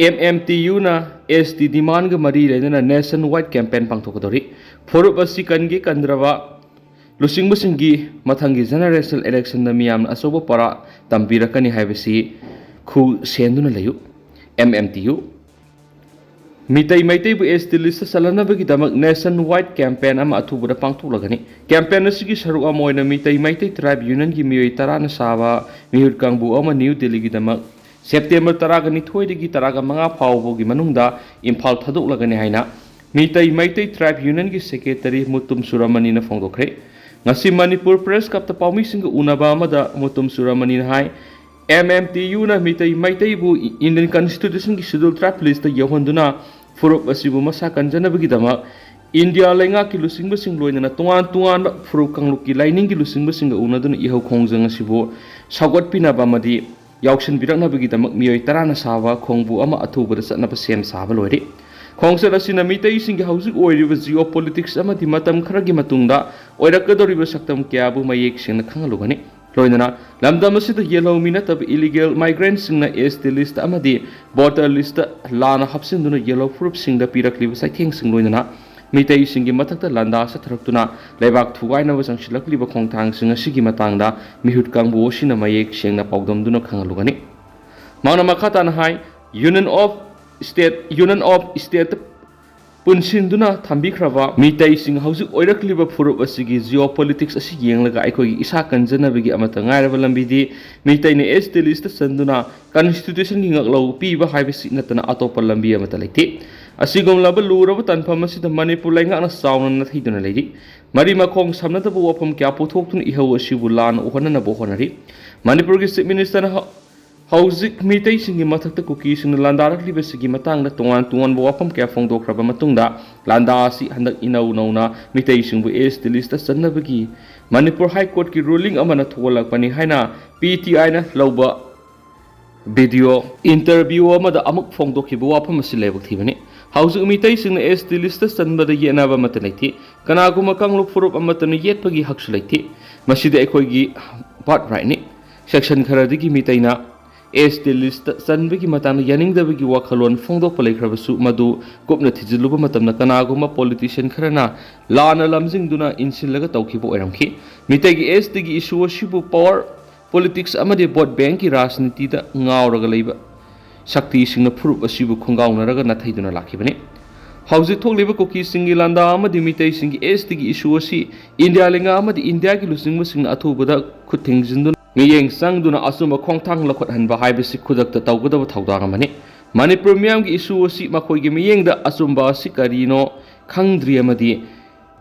M M T Uꯅ S T demandꯒ ꯃꯔꯤ ꯂꯩꯅꯅ nationwide campaign ꯄꯥꯡꯊꯣꯛꯀꯗꯧꯔꯤ꯫ ꯐꯨꯔꯨꯞ ꯑꯁꯤ ꯀꯟꯒꯦ ꯀꯟꯗ꯭ꯔꯕ ꯂꯨꯆꯤꯡꯕꯁꯤꯡꯒꯤ ꯃꯊꯪꯒꯤ general electionꯗ ꯃꯤꯌꯥꯝꯅ ꯑꯆꯧꯕ ꯄꯔꯥ ꯇꯝꯕꯤꯔꯛꯀꯅꯤ ꯍꯥꯏꯕꯁꯤ ꯈꯨ ꯁꯦꯟꯗꯨꯅ ꯂꯩꯌꯨ꯫ M M T U꯫ Meitei ꯃꯩꯇꯩꯕꯨ S T listꯇ ꯆꯜꯍꯟꯅꯕꯒꯤꯗꯃꯛ nationwide campaign ꯑꯃ ꯑꯊꯨꯕꯗ ꯄꯥꯡꯊꯣꯛꯂꯒꯅꯤ꯫ Campaign ꯑꯁꯤꯒꯤ ꯁꯔꯨꯛ ꯑꯃ ꯑꯣꯏꯅ ꯃꯤꯇꯩ ꯃꯩꯇꯩ tribe unionꯒꯤ ꯃꯤꯑꯣꯏ ꯇꯔꯥꯅ ꯁꯥꯕ ꯃꯤꯍꯨꯠ ꯀꯥꯡꯕꯨ ꯑꯃ ꯅ꯭ꯌꯨ ꯗꯤꯜꯂꯤꯒꯤꯗꯃꯛ September ꯇꯔꯥꯒ ꯅꯤꯊꯣꯏꯗꯒꯤ ꯇꯔꯥꯒ ꯃꯉꯥ ꯐꯥꯎꯕꯒꯤ ꯃꯅꯨꯡꯗ ꯏꯝꯐꯥꯜ ꯊꯥꯗꯣꯛꯂꯒꯅꯤ ꯍꯥꯏꯅ ꯃꯤꯇꯩ ꯃꯩꯇꯩ tribe unionꯒꯤ secretary ꯃꯨꯇꯨꯝ ꯁꯨꯔꯃꯅꯤꯅ ꯐꯣꯡꯗꯣꯛꯈ꯭ꯔꯦ꯫ ꯉꯁꯤ ꯃꯅꯤꯄꯨꯔ Press Clubꯇ ꯄꯥꯎꯃꯤꯁꯤꯡꯒ ꯎꯅꯕ ꯑꯃꯗ ꯃꯨꯇꯨꯝ ꯁꯨꯔꯃꯅꯤꯅ ꯍꯥꯏ, M M T Uꯅ Meitei ꯃꯩꯇꯩꯕꯨ Indian Constitutionꯒꯤ Scheduled Tribe listꯇ ꯌꯧꯍꯟꯗꯨꯅ ꯐꯨꯔꯨꯞ ꯑꯁꯤꯕꯨ ꯃꯁꯥ ꯀꯟꯖꯅꯕꯒꯤꯗꯃꯛ ꯏꯟꯗꯤꯌꯥ ꯂꯩꯉꯥꯛꯀꯤ ꯂꯨꯆꯤꯡꯕꯁꯤꯡ, ꯂꯣꯏꯅꯅ ꯇꯣꯉꯥꯟ ꯇꯣꯉꯥꯟꯕ ꯐꯨꯔꯨꯞ ꯀꯥꯡꯂꯨꯞꯀꯤ ꯂꯥꯏꯅꯤꯡꯒꯤ ꯂꯨꯆꯤꯡꯕꯁꯤꯡꯒ ꯎꯅꯗꯨꯅ ꯏꯍꯧ ꯈꯣꯡꯖꯪ ꯑꯁꯤꯕꯨ ꯁꯧꯒꯠꯄꯤꯅꯕ ꯑꯃꯗꯤ ꯌꯥꯎꯁꯤꯟꯕꯤꯔꯛꯅꯕꯒꯤꯗꯃꯛ ꯃꯤꯑꯣꯏ ꯇꯔꯥꯅ ꯁꯥꯕ ꯈꯣꯡꯕꯨ ꯑꯃ ꯑꯊꯨꯕꯗ ꯆꯠꯅꯕ ꯁꯦꯝ ꯁꯥꯕ ꯂꯣꯏꯔꯦ꯫ ꯈꯣꯡꯆꯠ ꯑꯁꯤꯅ ꯃꯤꯇꯩꯁꯤꯡꯒꯤ ꯍꯧꯖꯤꯛ ꯑꯣꯏꯔꯤꯕ geopolitics ꯑꯃꯗꯤ ꯃꯇꯝ ꯈꯔꯒꯤ ꯃꯇꯨꯡꯗ ꯑꯣꯏꯔꯛꯀꯗꯧꯔꯤꯕ ꯁꯛꯇꯝ ꯀꯌꯥꯕꯨ ꯃꯌꯦꯛ ꯁꯦꯡꯅ ꯈꯪꯍꯜꯂꯨꯒꯅꯤ꯫ ꯂꯣꯏꯅꯅ ꯂꯝꯗꯝ ꯑꯁꯤꯗ ꯌꯦꯜꯍꯧ ꯃꯤ ꯅꯠꯇꯕ illegal migrantꯁꯤꯡꯅ ST listꯇ ꯑꯃꯗꯤ voter listꯇ ꯂꯥꯟꯅ ꯍꯥꯞꯆꯤꯟꯗꯨꯅ ꯌꯦꯜꯍꯧ ꯐꯨꯔꯨꯞꯁꯤꯡꯗ ꯄꯤꯔꯛꯂꯤꯕ ꯆꯩꯊꯦꯡꯁꯤꯡ, ꯂꯣꯏꯅꯅ ꯃꯤꯇꯩꯁꯤꯡꯒꯤ ꯃꯊꯛꯇ ꯂꯥꯟꯗꯥ ꯆꯠꯊꯔꯛꯇꯨꯅ ꯂꯩꯕꯥꯛ ꯊꯨꯒꯥꯏꯅꯕ ꯆꯪꯁꯤꯜꯂꯛꯂꯤꯕ ꯈꯣꯡꯊꯥꯡꯁꯤꯡ ꯑꯁꯤꯒꯤ ꯃꯇꯥꯡꯗ ꯃꯤꯍꯨꯠ ꯀꯥꯡꯕꯨ ꯑꯁꯤꯅ ꯃꯌꯦꯛ ꯁꯦꯡꯅ ꯄꯥꯎꯗꯝꯗꯨꯅ ꯈꯪꯍꯜꯂꯨꯒꯅꯤ꯫ ꯃꯍꯥꯛꯅ ꯃꯈꯥ ꯇꯥꯅ ꯍꯥꯏ, Union of State, Union of State ꯄꯨꯟꯁꯤꯟꯗꯨꯅ ꯊꯝꯕꯤꯈ꯭ꯔꯕ ꯃꯤꯇꯩꯁꯤꯡ, ꯍꯧꯖꯤꯛ ꯑꯣꯏꯔꯛꯂꯤꯕ ꯐꯨꯔꯨꯞ ꯑꯁꯤꯒꯤ geopolitics ꯑꯁꯤ ꯌꯦꯡꯂꯒ ꯑꯩꯈꯣꯏꯒꯤ ꯏꯁꯥ ꯀꯟꯖꯅꯕꯒꯤ ꯑꯃꯠꯇ ꯉꯥꯏꯔꯕ ꯂꯝꯕꯤꯗꯤ ꯃꯤꯇꯩꯅ ST listꯇ ꯆꯟꯗꯨꯅ constitutionꯒꯤ ꯉꯛꯂꯧ ꯄꯤꯕ ꯍꯥꯏꯕꯁꯤ ꯅꯠꯇꯅ ꯑꯇꯣꯞꯄ ꯂꯝꯕꯤ ꯑꯃꯠꯇ ꯂꯩꯇꯦ꯫ ꯑꯁꯤꯒꯨꯝꯂꯕ ꯂꯨꯔꯕ ꯇꯥꯟꯐꯝ ꯑꯁꯤꯗ ꯃꯅꯤꯄꯨꯔ ꯂꯩꯉꯥꯛꯅ ꯆꯥꯎꯅ ꯅꯥꯊꯩꯗꯨꯅ ꯂꯩꯔꯤ꯫ ꯃꯔꯤ ꯃꯈꯣꯡ ꯁꯝꯅꯗꯕ ꯋꯥꯐꯝ ꯀꯌꯥ ꯄꯨꯊꯣꯛꯇꯨꯅ ꯏꯍꯧ ꯑꯁꯤꯕꯨ ꯂꯥꯟꯅ ꯎꯍꯟꯅꯅꯕ ꯍꯣꯠꯅꯔꯤ꯫ ꯃꯅꯤꯄꯨꯔꯒꯤ Chief Ministerꯅ ꯍ-, ꯍꯧꯖꯤꯛ ꯃꯤꯇꯩꯁꯤꯡꯒꯤ ꯃꯊꯛꯇ ꯀꯨꯀꯤꯁꯤꯡꯅ ꯂꯥꯟꯗꯥꯔꯛꯂꯤꯕꯁꯤꯒꯤ ꯃꯇꯥꯡꯗ ꯇꯣꯉꯥꯟ ꯇꯣꯉꯥꯟꯕ ꯋꯥꯐꯝ ꯀꯌꯥ ꯐꯣꯡꯗꯣꯛꯈ꯭ꯔꯕ ꯃꯇꯨꯡꯗ, ꯂꯥꯟꯗꯥ ꯑꯁꯤ ꯍꯟꯗꯛ ꯏꯅꯧ ꯅꯧꯅ ꯃꯤꯇꯩꯁꯤꯡꯕꯨ ST listꯇ ꯆꯟꯅꯕꯒꯤ ꯃꯅꯤꯄꯨꯔ High Courtꯀꯤ ruling ꯑꯃꯅ ꯊꯣꯛꯍꯜꯂꯛꯄꯅꯤ ꯍꯥꯏꯅ PTIꯅ ꯂꯧꯕ video interview ꯑꯃꯗ ꯑꯃꯨꯛ ꯐꯣꯡꯗꯣꯛꯈꯤꯕ ꯋꯥꯐꯝ ꯑꯁꯤ ꯂꯥꯏꯕꯛ ꯊꯤꯕꯅꯤ꯫ ꯍꯧꯖꯤꯛ ꯃꯤꯇꯩꯁꯤꯡꯅ ST listꯇ ꯆꯟꯕꯗ ꯌꯦꯠꯅꯕ ꯑꯃꯠꯇ ꯂꯩꯇꯦ꯫ ꯀꯅꯥꯒꯨꯝꯕ ꯀꯥꯡꯂꯨꯞ ꯐꯨꯔꯨꯞ ꯑꯃꯠꯇꯅ ꯌꯦꯠꯄꯒꯤ ꯍꯛꯁꯨ ꯂꯩꯇꯦ꯫ ꯃꯁꯤꯗꯤ ꯑꯩꯈꯣꯏꯒꯤ birthrightꯅꯤ꯫ Section ꯈꯔꯗꯒꯤ ꯃꯤꯇꯩꯅ ST listꯇ ꯆꯟꯕꯒꯤ ꯃꯇꯥꯡꯗ ꯌꯥꯅꯤꯡꯗꯕꯒꯤ ꯋꯥꯈꯜꯂꯣꯟ ꯐꯣꯡꯗꯣꯛꯄ ꯂꯩꯈ꯭ꯔꯕꯁꯨ, ꯃꯗꯨ ꯀꯨꯞꯅ ꯊꯤꯖꯤꯜꯂꯨꯕ ꯃꯇꯝꯗ ꯀꯅꯥꯒꯨꯝꯕ politician ꯈꯔꯅ ꯂꯥꯟꯅ ꯂꯝꯖꯤꯡꯗꯨꯅ ꯏꯟꯁꯤꯜꯂꯒ ꯇꯧꯈꯤꯕ ꯑꯣꯏꯔꯝꯈꯤ꯫ ꯃꯤꯇꯩꯒꯤ STꯒꯤ issue ꯑꯁꯤꯕꯨ power politics ꯑꯃꯗꯤ vote bankꯀꯤ ꯔꯥꯖꯅꯤꯇꯤꯗ ꯉꯥꯎꯔꯒ ꯂꯩꯕ ꯁꯛꯇꯤꯁꯤꯡꯅ ꯐꯨꯔꯨꯞ ꯑꯁꯤꯕꯨ ꯈꯣꯡꯒꯥꯎꯅꯔꯒ ꯅꯥꯊꯩꯗꯨꯅ ꯂꯥꯛꯈꯤꯕꯅꯤ꯫ ꯍꯧꯖꯤꯛ ꯊꯣꯛꯂꯤꯕ ꯀꯨꯀꯤꯁꯤꯡꯒꯤ ꯂꯥꯟꯗꯥ ꯑꯃꯗꯤ ꯃꯤꯇꯩꯁꯤꯡꯒꯤ STꯒꯤ issue ꯑꯁꯤ ꯏꯟꯗꯤꯌꯥ ꯂꯩꯉꯥꯛ ꯑꯃꯗꯤ ꯏꯟꯗꯤꯌꯥꯒꯤ ꯂꯨꯆꯤꯡꯕꯁꯤꯡꯅ ꯑꯊꯨꯕꯗ ꯈꯨꯠ ꯊꯤꯡꯖꯤꯟꯗꯨꯅ, ꯃꯤꯠꯌꯦꯡ ꯆꯪꯗꯨꯅ ꯑꯆꯨꯝꯕ ꯈꯣꯡꯊꯥꯡ ꯂꯧꯈꯠꯍꯟꯕ ꯍꯥꯏꯕꯁꯤ ꯈꯨꯗꯛꯇ ꯇꯧꯒꯗꯕ ꯊꯧꯗꯥꯡ ꯑꯃꯅꯤ꯫ ꯃꯅꯤꯄꯨꯔ ꯃꯤꯌꯥꯝꯒꯤ issue ꯑꯁꯤ, ꯃꯈꯣꯏꯒꯤ ꯃꯤꯠꯌꯦꯡꯗ ꯑꯆꯨꯝꯕ ꯑꯁꯤ ꯀꯔꯤꯅꯣ ꯈꯪꯗ꯭ꯔꯤ ꯑꯃꯗꯤ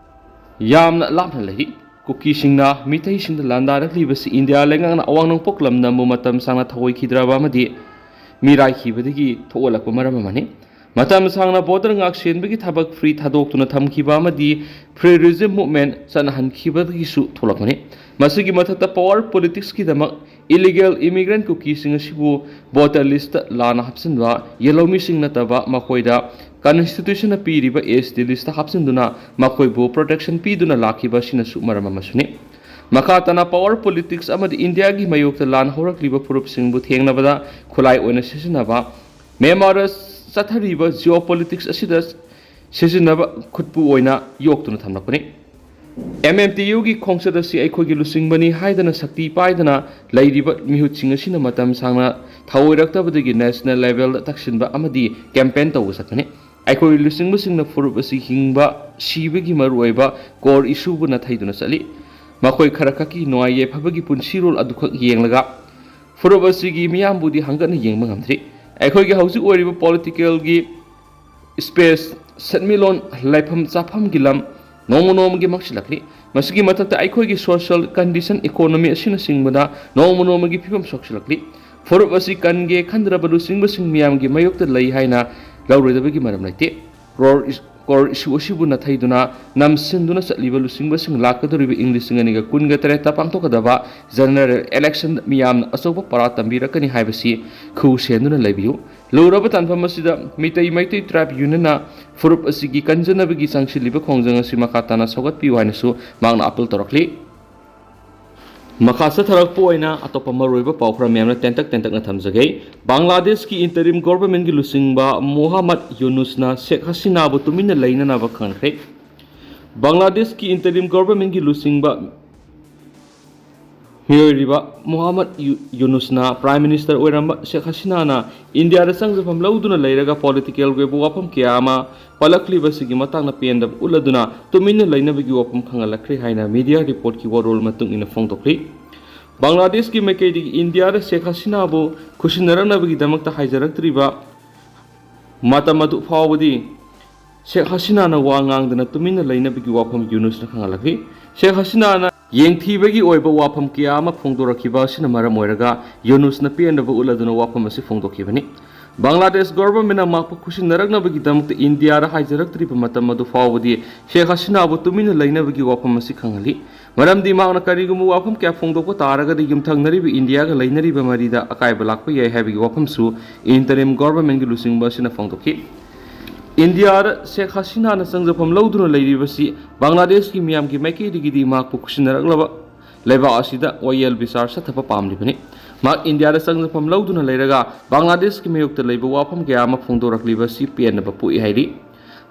ꯌꯥꯝꯅ ꯂꯥꯞꯅ ꯂꯩꯔꯤ꯫ ꯀꯨꯀꯤꯁꯤꯡꯅ ꯃꯤꯇꯩꯁꯤꯡꯗ ꯂꯥꯟꯗꯥꯔꯛꯂꯤꯕꯁꯤ ꯏꯟꯗꯤꯌꯥ ꯂꯩꯉꯥꯛꯅ ꯑꯋꯥꯡ ꯅꯣꯡꯄꯣꯛ ꯂꯝꯗꯝꯕꯨ ꯃꯇꯝ ꯁꯥꯡꯅ ꯊꯑꯣꯏꯈꯤꯗ꯭ꯔꯕ ꯑꯃꯗꯤ ꯃꯤꯔꯥꯏꯈꯤꯕꯗꯒꯤ ꯊꯣꯛꯍꯜꯂꯛꯄ ꯃꯔꯝ ꯑꯃꯅꯤ꯫ ꯃꯇꯝ ꯁꯥꯡꯅ border ꯉꯥꯛꯁꯦꯟꯕꯒꯤ ꯊꯕꯛ free ꯊꯥꯗꯣꯛꯇꯨꯅ ꯊꯝꯈꯤꯕ ꯑꯃꯗꯤ free regime movement ꯆꯠꯅꯍꯟꯈꯤꯕꯗꯒꯤꯁꯨ ꯊꯣꯛꯂꯛꯄꯅꯤ꯫ ꯃꯁꯤꯒꯤ ꯃꯊꯛꯇ power politicsꯀꯤꯗꯃꯛ illegal immigrant ꯀꯨꯀꯤꯁꯤꯡ ꯑꯁꯤꯕꯨ voter listꯇ ꯂꯥꯟꯅ ꯍꯥꯞꯆꯤꯟꯕ, ꯌꯦꯜꯍꯧꯃꯤꯁꯤꯡ ꯅꯠꯇꯕ ꯃꯈꯣꯏꯗ constitutionꯅ ꯄꯤꯔꯤꯕ ST listꯇ ꯍꯥꯞꯆꯤꯟꯗꯨꯅ ꯃꯈꯣꯏꯕꯨ protection ꯄꯤꯗꯨꯅ ꯂꯥꯛꯈꯤꯕ ꯑꯁꯤꯅꯁꯨ ꯃꯔꯝ ꯑꯃꯁꯨꯅꯤ꯫ ꯃꯈꯥ ꯇꯥꯅ power politics ꯑꯃꯗꯤ ꯏꯟꯗꯤꯌꯥꯒꯤ ꯃꯥꯌꯣꯛꯇ ꯂꯥꯟ ꯍꯧꯔꯛꯂꯤꯕ ꯐꯨꯔꯨꯞꯁꯤꯡꯕꯨ ꯊꯦꯡꯅꯕꯗ ꯈꯨꯠꯂꯥꯏ ꯑꯣꯏꯅ ꯁꯤꯖꯤꯟꯅꯕ, ꯃ꯭ꯌꯥꯟꯃꯥꯔꯗ ꯆꯠꯊꯔꯤꯕ geopolitics ꯑꯁꯤꯗ ꯁꯤꯖꯤꯟꯅꯕ ꯈꯨꯠꯄꯨ ꯑꯣꯏꯅ ꯌꯣꯛꯇꯨꯅ ꯊꯝꯂꯛꯄꯅꯤ꯫ MMTUꯒꯤ ꯈꯣꯡꯆꯠ ꯑꯁꯤ ꯑꯩꯈꯣꯏꯒꯤ ꯂꯨꯆꯤꯡꯕꯅꯤ ꯍꯥꯏꯗꯅ ꯁꯛꯇꯤ ꯄꯥꯏꯗꯅ ꯂꯩꯔꯤꯕ ꯃꯤꯍꯨꯠꯁꯤꯡ ꯑꯁꯤꯅ ꯃꯇꯝ ꯁꯥꯡꯅ ꯊꯧꯑꯣꯏꯔꯛꯇꯕꯗꯒꯤ national levelꯗ ꯇꯛꯁꯤꯟꯕ ꯑꯃꯗꯤ campaign ꯇꯧꯕ ꯆꯠꯄꯅꯤ꯫ ꯑꯩꯈꯣꯏ ꯂꯨꯆꯤꯡꯕꯁꯤꯡꯅ ꯐꯨꯔꯨꯞ ꯑꯁꯤ ꯍꯤꯡꯕ ꯁꯤꯕꯒꯤ ꯃꯔꯨꯑꯣꯏꯕ core issueꯕꯨ ꯅꯥꯊꯩꯗꯨꯅ ꯆꯠꯂꯤ꯫ ꯃꯈꯣꯏ ꯈꯔꯈꯛꯀꯤ ꯅꯨꯡꯉꯥꯏ ꯌꯥꯏꯐꯕꯒꯤ ꯄꯨꯟꯁꯤꯔꯣꯜ ꯑꯗꯨꯈꯛ ꯌꯦꯡꯂꯒ ꯐꯨꯔꯨꯞ ꯑꯁꯤꯒꯤ ꯃꯤꯌꯥꯝꯕꯨꯗꯤ ꯍꯪꯒꯠꯅ ꯌꯦꯡꯕ ꯉꯝꯗ꯭ꯔꯤ꯫ ꯑꯩꯈꯣꯏꯒꯤ ꯍꯧꯖꯤꯛ ꯑꯣꯏꯔꯤꯕ politicalꯒꯤ space, ꯁꯦꯟꯃꯤꯠꯂꯣꯟ, ꯂꯩꯐꯝ ꯆꯥꯐꯝꯒꯤ ꯂꯝ ꯅꯣꯡꯃ ꯅꯣꯡꯃꯒꯤ ꯃꯛꯁꯤꯜꯂꯛꯂꯤ꯫ ꯃꯁꯤꯒꯤ ꯃꯊꯛꯇ ꯑꯩꯈꯣꯏꯒꯤ social condition, economy ꯑꯁꯤꯅꯆꯤꯡꯕꯗ ꯅꯣꯡꯃ ꯅꯣꯡꯃꯒꯤ ꯐꯤꯕꯝ ꯁꯣꯛꯆꯤꯜꯂꯛꯂꯤ꯫ ꯐꯨꯔꯨꯞ ꯑꯁꯤ ꯀꯟꯒꯦ ꯈꯟꯗ꯭ꯔꯕ ꯂꯨꯆꯤꯡꯕꯁꯤꯡ ꯃꯤꯌꯥꯝꯒꯤ ꯃꯥꯌꯣꯛꯇ ꯂꯩ ꯍꯥꯏꯅ ꯂꯧꯔꯣꯏꯗꯕꯒꯤ ꯃꯔꯝ ꯂꯩꯇꯦ꯫ Core is-, core issue ꯑꯁꯤꯕꯨ ꯅꯥꯊꯩꯗꯨꯅ ꯅꯝꯁꯤꯟꯗꯨꯅ ꯆꯠꯂꯤꯕ ꯂꯨꯆꯤꯡꯕꯁꯤꯡ ꯂꯥꯛꯀꯗꯧꯔꯤꯕ ꯏꯪ ꯂꯤꯁꯤꯡ ꯑꯅꯤꯒ ꯀꯨꯟꯒ ꯇꯔꯦꯠꯇ ꯄꯥꯡꯊꯣꯛꯀꯗꯕ general election ꯃꯤꯌꯥꯝꯅ ꯑꯆꯧꯕ ꯄꯥꯔꯥ ꯇꯝꯕꯤꯔꯛꯀꯅꯤ ꯍꯥꯏꯕꯁꯤ ꯈꯨ ꯁꯦꯟꯗꯨꯅ ꯂꯩꯕꯤꯌꯨ꯫ ꯂꯨꯔꯕ ꯇꯥꯟꯐꯝ ꯑꯁꯤꯗ ꯃꯤꯇꯩ ꯃꯩꯇꯩ tribe unionꯅ ꯐꯨꯔꯨꯞ ꯑꯁꯤꯒꯤ ꯀꯟꯖꯅꯕꯒꯤ ꯆꯪꯁꯤꯜꯂꯤꯕ ꯈꯣꯡꯖꯪ ꯑꯁꯤ ꯃꯈꯥ ꯇꯥꯅ ꯁꯧꯒꯠꯄꯤꯌꯨ ꯍꯥꯏꯅꯁꯨ ꯃꯍꯥꯛꯅ appeal ꯇꯧꯔꯛꯂꯤ꯫ ꯃꯈꯥ ꯆꯠꯊꯔꯛꯄ ꯑꯣꯏꯅ ꯑꯇꯣꯞꯄ ꯃꯔꯨꯑꯣꯏꯕ ꯄꯥꯎ ꯈꯔ ꯃꯌꯥꯝꯅ ꯇꯦꯟꯇꯛ ꯇꯦꯟꯇꯛꯅ ꯊꯝꯖꯒꯦ꯫ ꯕꯪꯒ꯭ꯂꯥꯗꯦꯁꯀꯤ interim governmentꯀꯤ ꯂꯨꯆꯤꯡꯕ ꯃꯣꯍꯥꯃꯗ ꯌꯨꯅꯨꯁꯅ ꯁꯦꯈ ꯍꯁꯤꯅꯥꯕꯨ ꯇꯨꯃꯤꯟꯅ ꯂꯩꯅꯅꯕ ꯈꯪꯈ꯭ꯔꯦ꯫ ꯕꯪꯒ꯭ꯂꯥꯗꯦꯁꯀꯤ interim governmentꯀꯤ ꯂꯨꯆꯤꯡꯕ ꯃꯤꯑꯣꯏꯔꯤꯕ ꯃꯣꯍꯥꯃꯗ ꯌꯨ-, ꯌꯨꯅꯨꯁꯅ Prime Minister ꯑꯣꯏꯔꯝꯕ ꯁꯦꯈ ꯍꯁꯤꯅꯥꯅ ꯏꯟꯗꯤꯌꯥꯗ ꯆꯪꯖꯐꯝ ꯂꯧꯗꯨꯅ ꯂꯩꯔꯒ political ꯑꯣꯏꯕ ꯋꯥꯐꯝ ꯀꯌꯥ ꯑꯃ ꯄꯜꯂꯛꯂꯤꯕꯁꯤꯒꯤ ꯃꯇꯥꯡꯗ ꯄꯦꯟꯗꯕ ꯎꯠꯂꯗꯨꯅ ꯇꯨꯃꯤꯟꯅ ꯂꯩꯅꯕꯒꯤ ꯋꯥꯐꯝ ꯈꯪꯍꯜꯂꯛꯈ꯭ꯔꯦ ꯍꯥꯏꯅ media reportꯀꯤ ꯋꯥꯔꯣꯜ ꯃꯇꯨꯡ ꯏꯟꯅ ꯐꯣꯡꯗꯣꯛꯂꯤ꯫ ꯕꯪꯒ꯭ꯂꯥꯗꯦꯁꯀꯤ ꯃꯥꯏꯀꯩꯗꯒꯤ ꯏꯟꯗꯤꯌꯥꯗ ꯁꯦꯈ ꯍꯁꯤꯅꯥꯕꯨ ꯈꯨꯠꯁꯤꯟꯅꯔꯛꯅꯕꯒꯤꯗꯃꯛꯇ ꯍꯥꯏꯖꯔꯛꯇ꯭ꯔꯤꯕ ꯃꯇꯝ ꯑꯗꯨ ꯐꯥꯎꯕꯗꯤ ꯁꯦꯈ ꯍꯁꯤꯅꯥꯅ ꯋꯥ ꯉꯥꯡꯗꯅ ꯇꯨꯃꯤꯟꯅ ꯂꯩꯅꯕꯒꯤ ꯋꯥꯐꯝ ꯌꯨꯅꯨꯁꯅ ꯈꯪꯍꯜꯂꯛꯂꯤ꯫ ꯁꯦꯈ ꯍꯁꯤꯅꯥꯅ ꯌꯦꯡꯊꯤꯕꯒꯤ ꯑꯣꯏꯕ ꯋꯥꯐꯝ ꯀꯌꯥ ꯑꯃ ꯐꯣꯡꯗꯣꯔꯛꯈꯤꯕ ꯑꯁꯤꯅ ꯃꯔꯝ ꯑꯣꯏꯔꯒ ꯌꯨꯅꯨꯁꯅ ꯄꯦꯟꯗꯕ ꯎꯠꯂꯗꯨꯅ ꯋꯥꯐꯝ ꯑꯁꯤ ꯐꯣꯡꯗꯣꯛꯈꯤꯕꯅꯤ꯫ ꯕꯪꯒ꯭ꯂꯥꯗꯦꯁ ꯒꯣꯚꯔꯟꯃꯦꯟꯅ ꯃꯍꯥꯛꯄꯨ ꯈꯨꯠꯁꯤꯟꯅꯔꯛꯅꯕꯒꯤꯗꯃꯛꯇ ꯏꯟꯗꯤꯌꯥꯗ ꯍꯥꯏꯖꯔꯛꯇ꯭ꯔꯤꯕ ꯃꯇꯝ ꯑꯗꯨ ꯐꯥꯎꯕꯗꯤ ꯁꯦꯈ ꯍꯁꯤꯅꯥꯕꯨ ꯇꯨꯃꯤꯟꯅ ꯂꯩꯅꯕꯒꯤ ꯋꯥꯐꯝ ꯑꯁꯤ ꯈꯪꯍꯜꯂꯤ꯫ ꯃꯔꯝꯗꯤ ꯃꯍꯥꯛꯅ ꯀꯔꯤꯒꯨꯝꯕ ꯋꯥꯐꯝ ꯀꯌꯥ ꯐꯣꯡꯗꯣꯛꯄ ꯇꯥꯔꯒꯗꯤ ꯌꯨꯝꯊꯪꯅꯔꯤꯕ ꯏꯟꯗꯤꯌꯥꯒ ꯂꯩꯅꯔꯤꯕ ꯃꯔꯤꯗ ꯑꯀꯥꯏꯕ ꯂꯥꯛꯄ ꯌꯥꯏ ꯍꯥꯏꯕꯒꯤ ꯋꯥꯐꯝꯁꯨ ꯏꯟꯇꯔꯤꯝ ꯒꯣꯚꯔꯟꯃꯦꯟꯒꯤ ꯂꯨꯆꯤꯡꯕ ꯑꯁꯤꯅ ꯐꯣꯡꯗꯣꯛꯈꯤ꯫ ꯏꯟꯗꯤꯌꯥꯗ ꯁꯦꯈ ꯍꯁꯤꯅꯥꯅ ꯆꯪꯖꯐꯝ ꯂꯧꯗꯨꯅ ꯂꯩꯔꯤꯕꯁꯤ ꯕꯪꯒ꯭ꯂꯥꯗꯦꯁꯀꯤ ꯃꯤꯌꯥꯝꯒꯤ ꯃꯥꯏꯀꯩꯗꯒꯤꯗꯤ ꯃꯍꯥꯛꯄꯨ ꯈꯨꯠꯁꯤꯟꯅꯔꯛꯂꯕ ꯂꯩꯕꯥꯛ ꯑꯁꯤꯗ ꯋꯥꯌꯦꯜ ꯕꯤꯆꯥꯔ ꯆꯠꯊꯕ ꯄꯥꯝꯂꯤꯕꯅꯤ꯫ ꯃꯍꯥꯛ ꯏꯟꯗꯤꯌꯥꯗ ꯆꯪꯖꯐꯝ ꯂꯧꯗꯨꯅ ꯂꯩꯔꯒ ꯕꯪꯒ꯭ꯂꯥꯗꯦꯁꯀꯤ ꯃꯥꯌꯣꯛꯇ ꯂꯩꯕ ꯋꯥꯐꯝ ꯀꯌꯥ ꯑꯃ ꯐꯣꯡꯗꯣꯔꯛꯂꯤꯕ ꯑꯁꯤ ꯄꯦꯟꯗꯕ ꯄꯣꯛꯏ ꯍꯥꯏꯔꯤ꯫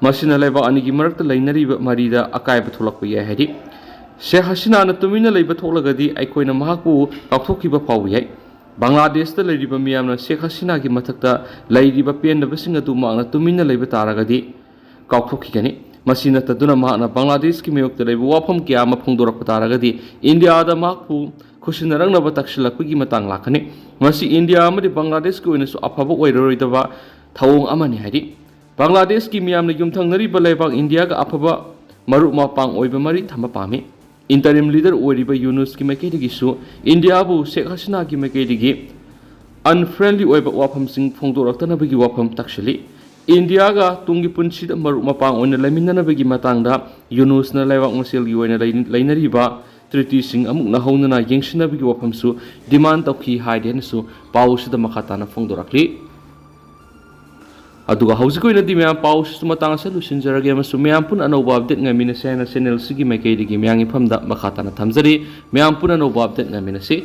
ꯃꯁꯤꯅ ꯂꯩꯕꯥꯛ ꯑꯅꯤꯒꯤ ꯃꯔꯛꯇ ꯂꯩꯅꯔꯤꯕ ꯃꯔꯤꯗ ꯑꯀꯥꯏꯕ ꯊꯣꯛꯂꯛꯄ ꯌꯥꯏ ꯍꯥꯏꯔꯤ꯫ ꯁꯦꯈ ꯍꯁꯤꯅꯥꯅ ꯇꯨꯃꯤꯟꯅ ꯂꯩꯕ ꯊꯣꯛꯂꯒꯗꯤ ꯑꯩꯈꯣꯏꯅ ꯃꯍꯥꯛꯄꯨ ꯀꯥꯎꯊꯣꯛꯈꯤꯕ ꯐꯥꯎꯕ ꯌꯥꯏ꯫ ꯕꯪꯒ꯭ꯂꯥꯗꯦꯁꯇ ꯂꯩꯔꯤꯕ ꯃꯤꯌꯥꯝꯅ ꯁꯦꯈ ꯍꯁꯤꯅꯥꯒꯤ ꯃꯊꯛꯇ ꯂꯩꯔꯤꯕ ꯄꯦꯟꯗꯕꯁꯤꯡ ꯑꯗꯨ ꯃꯍꯥꯛꯅ ꯇꯨꯃꯤꯟꯅ ꯂꯩꯕ ꯇꯥꯔꯒꯗꯤ ꯀꯥꯎꯊꯣꯛꯈꯤꯒꯅꯤ꯫ ꯃꯁꯤ ꯅꯠꯇꯗꯨꯅ ꯃꯍꯥꯛꯅ ꯕꯪꯒ꯭ꯂꯥꯗꯦꯁꯀꯤ ꯃꯥꯌꯣꯛꯇ ꯂꯩꯕ ꯋꯥꯐꯝ ꯀꯌꯥ ꯑꯃ ꯐꯣꯡꯗꯣꯔꯛꯄ ꯇꯥꯔꯒꯗꯤ ꯏꯟꯗꯤꯌꯥꯗ ꯃꯍꯥꯛꯄꯨ ꯈꯨꯠꯁꯤꯟꯅꯔꯛꯅꯕ ꯇꯛꯁꯤꯜꯂꯛꯄꯒꯤ ꯃꯇꯥꯡ ꯂꯥꯛꯀꯅꯤ꯫ ꯃꯁꯤ ꯏꯟꯗꯤꯌꯥ ꯑꯃꯗꯤ ꯕꯪꯒ꯭ꯂꯥꯗꯦꯁꯀꯤ ꯑꯣꯏꯅꯁꯨ ꯑꯐꯕ ꯑꯣꯏꯔꯔꯣꯏꯗꯕ ꯊꯧꯑꯣꯡ ꯑꯃꯅꯤ ꯍꯥꯏꯔꯤ꯫ ꯕꯪꯒ꯭ꯂꯥꯗꯦꯁꯀꯤ ꯃꯤꯌꯥꯝꯅ ꯌꯨꯝꯊꯪꯅꯔꯤꯕ ꯂꯩꯕꯥꯛ ꯏꯟꯗꯤꯌꯥꯒ ꯑꯐꯕ ꯃꯔꯨꯞ ꯃꯄꯥꯡ ꯑꯣꯏꯕ ꯃꯔꯤ ꯊꯝꯕ ꯄꯥꯝꯃꯤ꯫ ꯏꯟꯇꯔꯤꯝ ꯂꯤꯗꯔ ꯑꯣꯏꯔꯤꯕ ꯌꯨꯅꯨꯁꯀꯤ ꯃꯥꯏꯀꯩꯗꯒꯤꯁꯨ ꯏꯟꯗꯤꯌꯥꯕꯨ ꯁꯦꯈ ꯍꯁꯤꯅꯥꯒꯤ ꯃꯥꯏꯀꯩꯗꯒꯤ ꯑꯟꯐ꯭ꯔꯦꯟꯂꯤ ꯑꯣꯏꯕ ꯋꯥꯐꯝꯁꯤꯡ ꯐꯣꯡꯗꯣꯔꯛꯇꯅꯕꯒꯤ ꯋꯥꯐꯝ ꯇꯛꯁꯤꯜꯂꯤ꯫ ꯏꯟꯗꯤꯌꯥꯒ ꯇꯨꯡꯒꯤ ꯄꯨꯟꯁꯤꯗ ꯃꯔꯨꯞ ꯃꯄꯥꯡ ꯑꯣꯏꯅ ꯂꯩꯃꯤꯟꯅꯅꯕꯒꯤ ꯃꯇꯥꯡꯗ ꯌꯨꯅꯨꯁꯅ ꯂꯩꯕꯥꯛ ꯃꯁꯦꯜꯒꯤ ꯑꯣꯏꯅ ꯂꯩ-, ꯂꯩꯅꯔꯤꯕ ꯇ꯭ꯔꯤꯇꯤꯁꯤꯡ ꯑꯃꯨꯛ ꯅꯧꯍꯧꯅꯅ ꯌꯦꯡꯁꯤꯟꯅꯕꯒꯤ ꯋꯥꯐꯝꯁꯨ ꯗꯤꯃꯥꯟ ꯇꯧꯈꯤ ꯍꯥꯏꯗꯦ ꯍꯥꯏꯅꯁꯨ ꯄꯥꯎ ꯑꯁꯤꯗ ꯃꯈꯥ ꯇꯥꯅ ꯐꯣꯡꯗꯣꯔꯛꯂꯤ꯫ ꯑꯗꯨꯒ ꯍꯧꯖꯤꯛ ꯑꯣꯏꯅꯗꯤ ꯃꯌꯥꯝ ꯄꯥꯎꯁꯤꯁꯨ ꯃꯇꯥꯡ ꯑꯁꯤꯗ ꯂꯣꯏꯁꯤꯟꯖꯔꯒꯦ ꯑꯃꯁꯨꯡ ꯃꯌꯥꯝ ꯄꯨꯟꯅ ꯑꯅꯧꯕ ꯑꯞꯗꯦꯠ ꯉꯥꯏꯃꯤꯟꯅꯁꯦ ꯍꯥꯏꯅ ꯆꯦꯅꯦꯜꯁꯤꯒꯤ ꯃꯥꯏꯀꯩꯗꯒꯤ ꯃꯌꯥꯝꯒꯤ ꯃꯐꯝꯗ ꯃꯈꯥ ꯇꯥꯅ ꯊꯝꯖꯔꯤ꯫ ꯃꯌꯥꯝ ꯄꯨꯟꯅ ꯑꯅꯧꯕ ꯑꯞꯗꯦꯠ ꯉꯥꯏꯃꯤꯟꯅꯁꯤ꯫